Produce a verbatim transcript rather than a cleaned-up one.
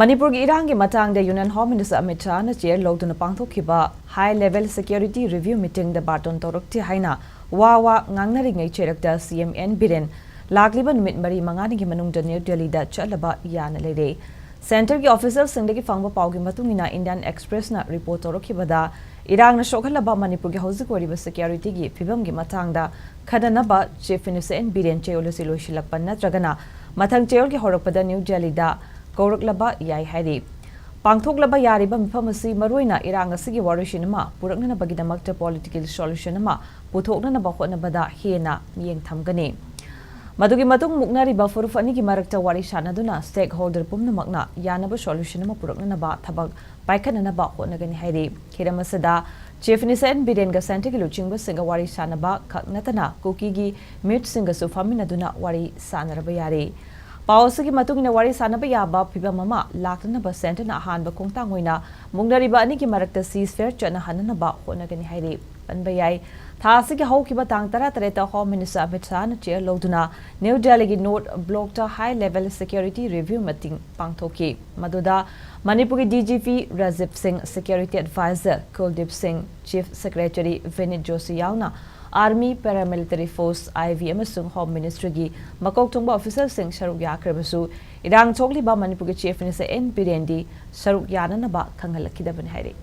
ꯃꯅꯤꯄꯨꯔꯒꯤ ꯏꯔꯥꯡꯒꯤ ꯃꯇꯥꯡꯗ Union Home Minister Amit ꯁꯥꯍꯅ ꯆꯦꯌꯔ ꯂꯧꯗꯨꯅ ꯄꯥꯡꯊꯣꯛꯈꯤꯕ High Level Security Review Meetingꯗ ꯕꯥꯔꯇꯣꯟ ꯇꯧꯔꯛꯇꯦ ꯍꯥꯏꯅ ꯋꯥ ꯋꯥ ꯉꯥꯡꯅꯔꯤꯉꯩ ꯆꯩꯔꯛꯇ CM N ꯕꯤꯔꯦꯟ ꯂꯥꯛꯂꯤꯕ ꯅꯨꯃꯤꯠ ꯃꯔꯤ ꯃꯉꯥꯅꯤꯒꯤ ꯃꯅꯨꯡꯗ ꯅ꯭ꯌꯨ ꯗꯦꯜꯂꯤꯗ ꯆꯠꯂꯕ ꯌꯥꯅ ꯂꯩꯔꯦ꯫ Centreꯒꯤ officialꯁꯤꯡꯗꯒꯤ ꯐꯪꯕ ꯄꯥꯎꯒꯤ ꯃꯇꯨꯡ ꯏꯟꯅ Indian Expressꯅ report ꯇꯧꯔꯛꯈꯤꯕꯗ, ꯏꯔꯥꯡꯅ ꯁꯣꯛꯍꯜꯂꯕ ꯃꯅꯤꯄꯨꯔꯒꯤ ꯍꯧꯖꯤꯛ ꯑꯣꯏꯔꯤꯕ securityꯒꯤ ꯐꯤꯕꯝꯒꯤ ꯃꯇꯥꯡꯗ ꯈꯟꯅꯅꯕ Chief Minister N ꯕꯤꯔꯦꯟ ꯆꯌꯣꯜ ꯑꯁꯤ ꯂꯣꯏꯁꯤꯜꯂꯛꯄ ꯅꯠꯇ꯭ꯔꯒꯅ ꯃꯊꯪ ꯆꯌꯣꯜꯒꯤ ꯍꯧꯔꯛꯄꯗ ꯅ꯭ꯌꯨ ꯗꯦꯜꯂꯤꯗ ꯀꯧꯔꯛꯂꯕ ꯌꯥꯏ ꯍꯥꯏꯔꯤ꯫ ꯄꯥꯡꯊꯣꯛꯂꯕ ꯌꯥꯔꯤꯕ ꯃꯤꯐꯝ ꯑꯁꯤ ꯃꯔꯨꯑꯣꯏꯅ ꯏꯔꯥꯡ ꯑꯁꯤꯒꯤ ꯋꯥꯔꯣꯏꯁꯤꯟ ꯑꯃ ꯄꯨꯔꯛꯅꯅꯕꯒꯤꯗꯃꯛꯇ political solution ꯑꯃ ꯄꯨꯊꯣꯛꯅꯅꯕ ꯍꯣꯠꯅꯕꯗ ꯍꯦꯟꯅ ꯃꯤꯠꯌꯦꯡ ꯊꯝꯒꯅꯤ꯫ ꯃꯗꯨꯒꯤ ꯃꯇꯨꯡ ꯃꯨꯛꯅꯔꯤꯕ ꯐꯨꯔꯨꯞ ꯑꯅꯤꯒꯤ ꯃꯔꯛꯇ ꯋꯥꯔꯤ ꯁꯥꯅꯗꯨꯅ stakeholder ꯄꯨꯝꯅꯃꯛꯅ ꯌꯥꯅꯕ solution ꯑꯃ ꯄꯨꯔꯛꯅꯅꯕ ꯊꯕꯛ ꯄꯥꯏꯈꯠꯅꯅꯕ ꯍꯣꯠꯅꯒꯅꯤ ꯍꯥꯏꯔꯤ꯫ ꯍꯤꯔꯝ ꯑꯁꯤꯗ Chief Minister N ꯕꯤꯔꯦꯟꯒ Centreꯒꯤ ꯂꯨꯆꯤꯡꯕꯁꯤꯡꯒ ꯋꯥꯔꯤ ꯁꯥꯅꯕ ꯈꯛ ꯅꯠꯇꯅ ꯀꯨꯀꯤꯒꯤ ꯃꯤꯠꯁꯤꯡꯒꯁꯨ ꯐꯝꯃꯤꯟꯅꯗꯨꯅ ꯋꯥꯔꯤ ꯁꯥꯅꯔꯕ ꯌꯥꯔꯤ꯫ ꯄꯥꯎ ꯑꯁꯤꯒꯤ ꯃꯇꯨꯡ ꯏꯟꯅ ꯋꯥꯔꯤ ꯁꯥꯅꯕ ꯌꯥꯕ ꯐꯤꯕꯝ ꯑꯃ ꯂꯥꯛꯅꯅꯕ Centreꯅ ꯑꯍꯥꯟꯕ ꯈꯣꯡꯊꯥꯡ ꯑꯣꯏꯅ ꯃꯨꯛꯅꯔꯤꯕ ꯑꯅꯤꯒꯤ ꯃꯔꯛꯇ ceasefire ꯆꯠꯅꯍꯟꯅꯅꯕ ꯍꯣꯠꯅꯒꯅꯤ ꯍꯥꯏꯔꯤ꯫ ꯄꯟꯕ ꯌꯥꯏ, ꯊꯥ ꯑꯁꯤꯒꯤ ꯍꯧꯈꯤꯕ ꯇꯥꯡ ꯇꯔꯥꯇꯔꯦꯠꯇ Home Minister ꯑꯃꯤꯠ ꯁꯥꯍꯅ ꯆꯦꯌꯔ ꯂꯧꯗꯨꯅ ꯅ꯭ꯌꯨ ꯗꯦꯜꯂꯤꯒꯤ North Blockꯇ High Level Security Review Meeting ꯄꯥꯡꯊꯣꯛꯈꯤ꯫ ꯃꯗꯨꯗ ꯃꯅꯤꯄꯨꯔꯒꯤ DGP ꯔꯥꯖꯤꯕ ꯁꯤꯡ, Security Advisor ꯀꯨꯜꯗꯤꯞ ꯁꯤꯡ, Chief Secretary ꯚꯤꯅꯤꯠ ꯖꯣꯁꯤ ꯌꯥꯎꯅ Army, Paramilitary Force, IV ꯑꯃꯁꯨꯡ Home Ministryꯒꯤ ꯃꯀꯣꯛ ꯊꯣꯡꯕ officialꯁꯤꯡ ꯁꯔꯨꯛ ꯌꯥꯈ꯭ꯔꯕꯁꯨ, ꯏꯔꯥꯡ ꯊꯣꯛꯂꯤꯕ ꯃꯅꯤꯄꯨꯔꯒꯤ Chief Minister N ꯕꯤꯔꯦꯟꯗꯤ ꯁꯔꯨꯛ ꯌꯥꯅꯅꯕ ꯈꯪꯍꯜꯂꯛꯈꯤꯗꯕꯅꯤ ꯍꯥꯏꯔꯤ꯫